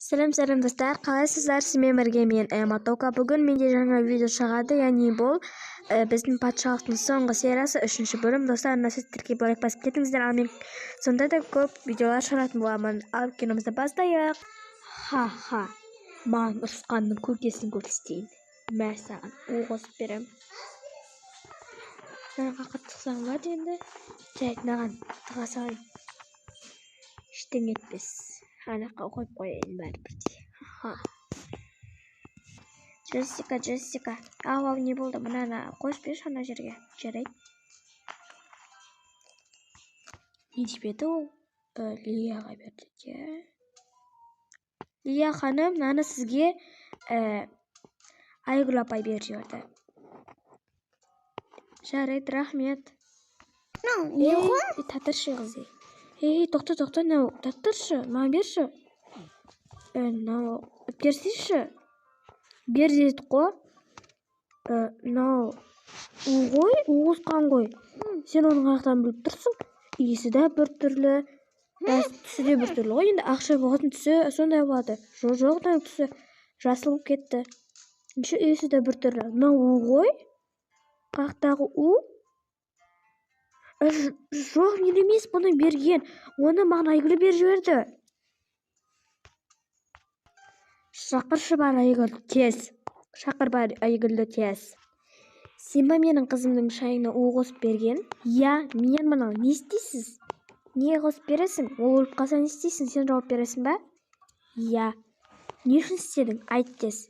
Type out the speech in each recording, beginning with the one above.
Сәлем, сәлем, достар, қалайсыздар? Сізбен бірге мен, Эмма Тока. Бүгін менде жаңа видео шығады, яғни бұл біздің патшалықтың соңғы сериясы, үшінші бөлім. Достар, мына сіздерге лайк басып кетіңіздер, ал мен сонда да көп видеолар шығаратын боламын. Ал киномызды бастайық. Ха-ха, маған ұрысқанның көкесін көрсетейін. Мә саған, у қосып беремін. Мына жаққа тықсаң болады енді. Жарайды, мынаған тыға салайын. Ештеңе етпес. Ана жаққа қойып қояйын бәрібір де. Ха. Джессика, Джессика. Ау, ау, не болды? Мынаны қойып берші ана жерге. Жарайды. Не деп еді ол? Лияға берді де. Лия ханым, мынаны сізге Айгүл апай беріп жіберді. Жарайды, рахмет. Мынау не ғой? Ей, татыршы қыз. Ей, тоқта, тоқта, мынау татыршы, маған берші. Мынау берсейші. Бер дедік қой. Мынау у ғой, у қосқан ғой. Сен оны қаяқтан біліп тұрсың? Иісі де біртүрлі, түсі де біртүрлі ғой. Енді ақша болатын түсі сондай болады. Жоқ, жоқ, мынау түсі жасыл болып кетті. Еще иісі де біртүрлі. Мынау у ғой? Қаяқтағы у? Жоқ, мен емес бұны берген. Оны маған Айгүл беріп жіберді. Шақыршы бар Айгүл, тез. Шақыр бар Айгүлді тез. Сен ба менің қызымның шайына у қосып берген? Иә, мен мынау. Не істейсіз? Не қосып бересің? Ол өліп қалса не істейсің? Сен жауап бересің ба? Иә. Не үшін істедің? Айт тез.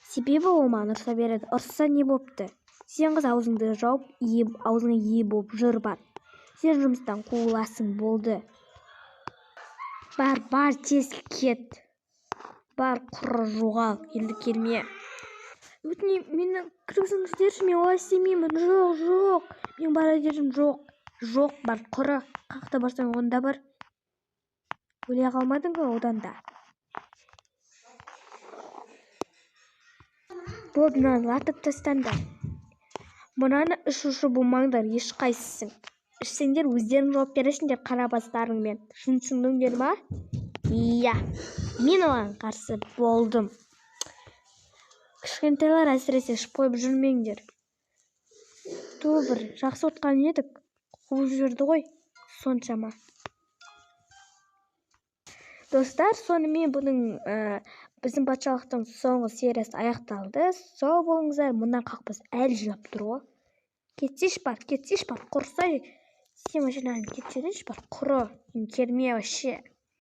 Себебі ол маған ұрса береді. Ұрсса не бопты? Сен қыз аузыңды жауып, аузыңа ие болып жүр бар. Сен жұмыстан қуыласың, болды. Бар, бар, тез кет. Бар, құры жоғал, енді келме. Өтінемін, мені кіргізіңіздерші, мен олай істемеймін. Жоқ, жоқ, менің барар жерім жоқ. Жоқ, бар, құры. Қаяқта барсаң, онда бар. Өле қалмадың ғой одан да. Болды, мынаны латып тастаңдар. Мынаны ішуші болмаңдар, ешқайсысың. Ішсеңдер өздерің жауап бересіңдер қара бастарыңмен. Түсіндіңдер ма? Иә, мен оған қарсы болдым. Кішкентайлар әсіресе ішіп қойып жүрмеңдер. Ту бір жақсы отқан едік, қуып жіберді ғой соншама. Достар, сонымен бұның біздің патшалықтың соңғы сериясы аяқталды. Сау болыңыздар, мына қақпас әлі жылап тұр ғой. Кетсейші бар, кетсейші бар, құрысай. Сен машинаң кетсеңші бар, құры. Келме вообще.